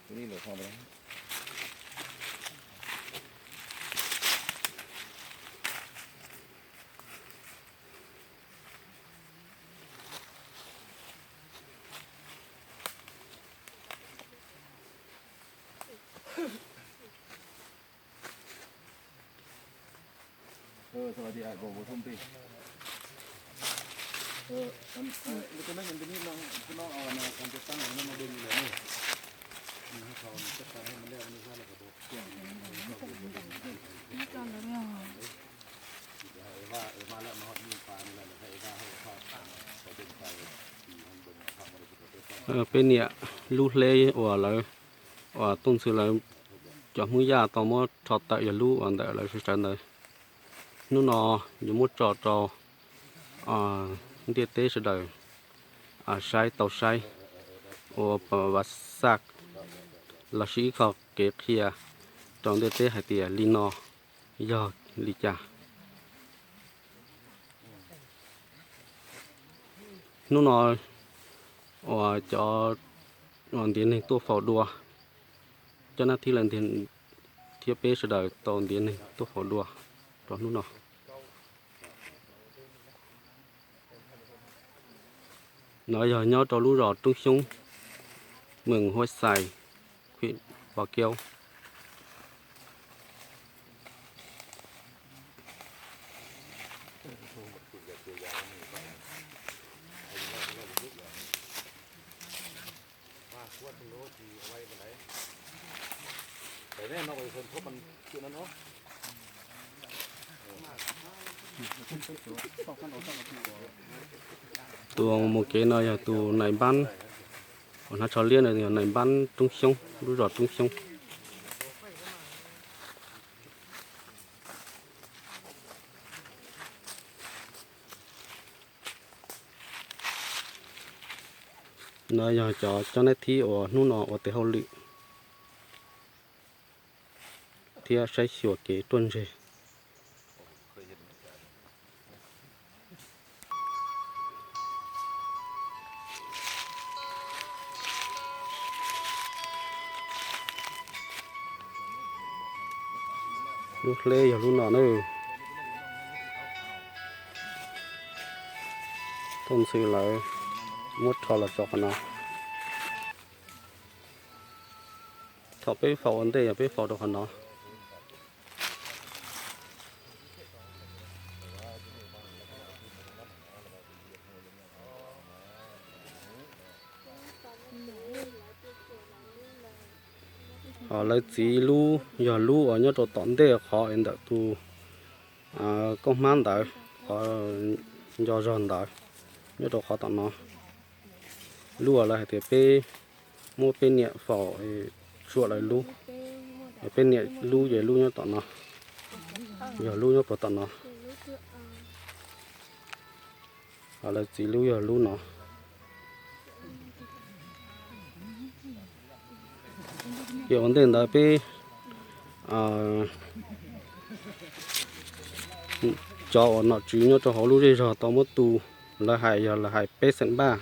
Peb niam lub hleb uas lawv, uas Tooj Ntxwg lawv cov Hmoob Yaj tau muab rho tawm yog lub uas ntawm lawv sawv ntawd. Hnub no yuav muab tso rau ntiaj teb sawv daws saib tau saib ua pa va xaj los sis ib qho kev qhia rau ntiaj teb hais tias li no yog li cas. Hnub no uas cov uas ntiav neeg tuaj faus dua, cov nab thib lawv thiab peb sawv daws tau ntiav neeg tuaj faus dua rau hnub no. No yog nyob rau lub zos Roob Xyoob, moos Huab Xais, hwm Pov Keub. Tus mus kev no yog tus nais npab, uas hnav tsho liab no yog nais npab Roob Xyoob, lub zos Roob Xyoob. No yog cov, cov nab thib uas hnub no ua tes hauj lwm thiab saib xyuas kev ruaj ntseg. Lub hleb yog lub no na. Tooj Ntxwg lawv muab rho los tso qhov no. Thaum peb faus ua ntej yog peb faus rau qhov no. Ho lawv txiv lub yog lub uas nyob rau tom ntej qhov es ntawm tus koob hmab ntawd, qhov nco zog ntawd, nyob rau qhov tom no. Lub uas lawv hais tias peb muab peb niam faus tshuam lawv lub, peb niam lub ces lub nyob tom no, yog lub nyob puag tom no. Ho lawv txiv lub yog lub no. Ces ua ntej ntawd peb cov uas nom tswv nyob rau hauv lub zej zog tau muab tu, lawv hais yog lawv hais peb xeem npaj,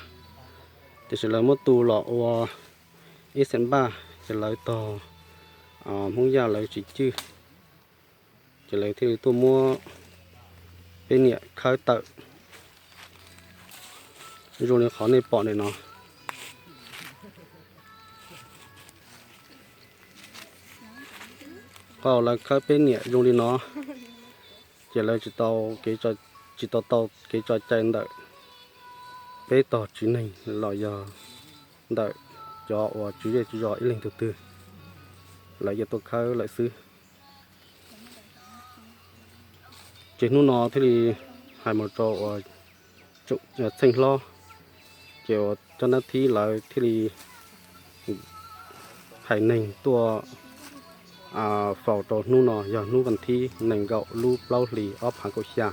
tiam sis lawv muab tu los ua ib xeem npaj ces lawv tog Hmoob Yaj lawv tsis cwj, ces lawv thiaj li tuaj muab peb niam khawb tawm zoo li qhov nej pom ntawm no. Qhov lawv khawb peb niam zoo li no, ces lawv tsis tau, tsis tau tau kev tso cai ntawm peb tog tswv neeg los yog ntawm cov uas tswv zej tswv zos ib leeg tug twg, lawv yuav tuaj khawb lawm xwb. Ces hnub no thiaj li hais mus rau uas txheej hlob, ces uas cov nab thib lawv thiaj li hais neeg tuaj faus rau hnub no yog hnub vas thib nees nkaum lub plaub hlis ob phav kaum xya.